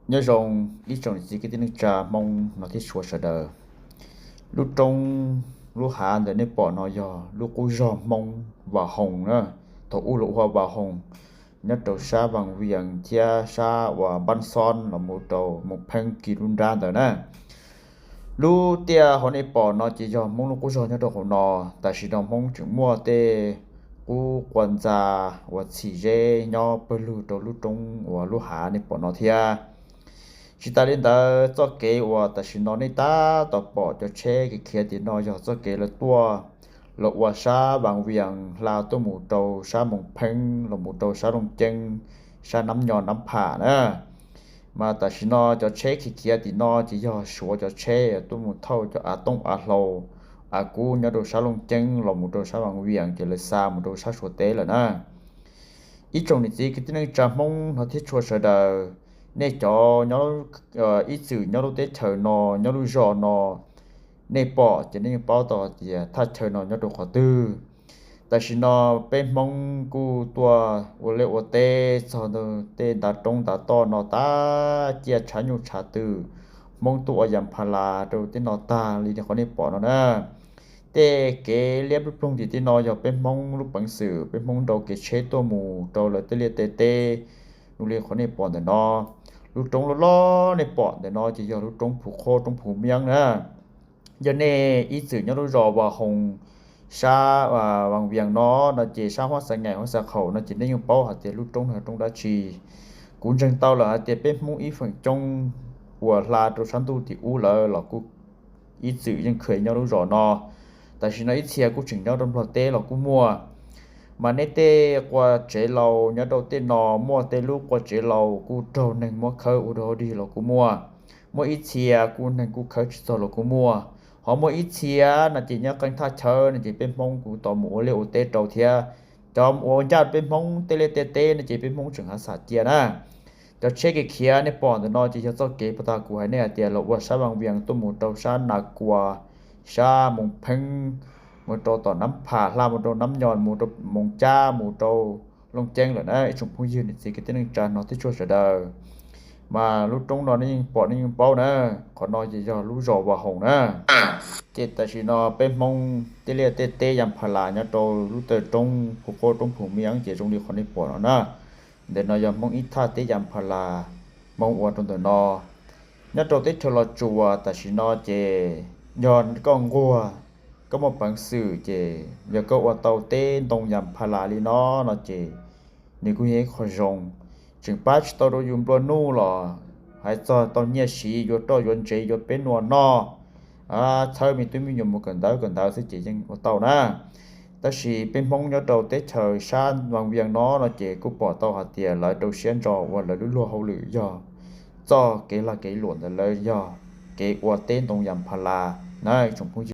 Nyob zoo ib tsoom niam txiv kwv tij neej tsa Hmoob no thiab tshua sawv daws. Lub roob lub hav ntawm nej pom no yog lub qub zog Hmoob Vaj Hoos na. Thaum ub los ua Vaj Hoos, nyob rau sab Vaj Vias thiab sab uas Npab Xob los mus rau Moos Pheeb kis lub nrab ntawd na. Lub tiaj hauv nej pom no ces yog Hmoob lub qub zog nyob rau hauv no. Tam sim no Hmoob tseem muaj tej qub qua ntxa uas txhim zeb nyob pawg lug rau lub roob uas lub hav nej pom no thiab. Tsis tas li ntawd, txoj kev uas tam sim no nej tab tom pom cov tsheb khiav khiav tim no yog txoj kev lawv tuaj, lawv ua sab Vaj Vias hla tuaj mus rau sab Moos Pheeb los mus rau sab Looj Ceeb, sab Nab Nyo Nab Pham na. Mas tam sim no cov tsheb khiav khiav tim no ces yog Suav cov tsheb tuaj mus thauj cov av tooj av hlau, av kub nyob rau sab Looj Ceeb los mus rau sab Vaj Vias ces lawv xa mus rau sab Suav teb lawm na. Ib tsoom niam txiv kwv tij neej tsa Hmoob no thiab tshua sawv daws, nej cov nyob, ib txwm nyob lub teb chaws no, nyob lub zos no, nej pom ces nej yeej paub tau hais tias thaj chaw no nyob rau qhov twg. Tam sim no peb Hmoob kuj tuaj ua liaj ua teb txog ntawm tej ntav roob ntav toj no tag, ciaj tshav nyuj tshav twm, Hmoob tuaj ua yas pha las rau tej no tag li qhov nej pom no na. Tej kev liab ploog ploog tim tej no yog peb Hmoob lub peev xwm, peb Hmoob nrau kev tsheb tuaj mus rau lawv tej liaj tej teb, zoo li qhov nej pom ntawm no. Lub roob loj loj nej pom ntawm no ces yog lub roob Phu Qhob, roob Phu Miab na. Yog nej ib txwm nyob lub zos Vaj Hoos, sab Vaj Vias no, no ces sab Huab Xa Ngaim, Huab Xa Khaum no ces nej yeej paub hais tias lub roob no yog roob dab tsi. Kuv ntseeg tau lawm hais tias peb Hmoob ib feem coob uas hla rau sab ntuj tim ub lawm los kuj ib txwm yeej khiav nyob lub zos no. Tam sim no ib txhia kuj tseem nyob rau Nplog teb los kuj muaj. Mas nej tej qua tsev laus nyob rau tej no, muaj tej lub qua tsev laus kuj raug neeg muab khawb ua dog dig los kuj muaj. Muaj ib txhia kuj neeg kuj khawb tsis txog los kuj muaj. Ho muaj ib txhia no ces nyob qee thaj chaw no ces peb Hmoob kuj tau mus ua liaj ua teb rau thiab. Cov mus ua ncaj peb Hmoob tej liaj tej teb no ces peb Hmoob tseem hav xam cia na. Cov tsheb kev khiav nej pom ntawm no ces yog txoj kev puag ta kuv hais nej hais tias los ua sab Vaj Vias tuaj mus rau sab Nas Kuas, sab Moos Pheeb, mus rau tom Nab Pham, hla mus rau Nab Nyo, mus rau Moos Cab, mus rau Looj Ceeb lawm na ib tsoom phooj ywg niam txiv kwv tij neej tsa no thiab tshua sawv daws. Mas lub roob no nej yeej pom nej yeej paub na, qhov no ces yog lub zos Vaj Hoos na. Ces tam sim no peb Hmoob tej liaj tej teb yas pha las nyob rau lub taw roob Phu Qhob, roob Phu Miab ces zoo li qhov nej pom no na. Ntawm no yog Hmoob ib thaj teb yas pha las, Hmoob ua rau ntawm no. Nyob rau teb chaws Los Tsuas tam sim no ces yog koj nquag, koj muaj peev xwm ces yog koj ua tau teb ntoo yas pha las li no, no ces nws kuj yog ib qho zoo. Tseem pab tsis tau rau yus nplua nuj los hais txog tau nyiaj siv yuav roj yuav ntsev yuav peb nua noj, txhawb me tub me nyuam mus kawm ntawv kawm ntawv xwb ces yeej ua tau na. Tab sis peb Hmoob nyob rau teb chaws sab Vaj Vias no no ces kuj pom tau hais tias lawv rau siab ntso ua lawv lub luag hauj lwm yog txoj kev lag kev luam ntawm lawv yog kev ua teb ntoo yas pha las na ib tsoom phooj ywg.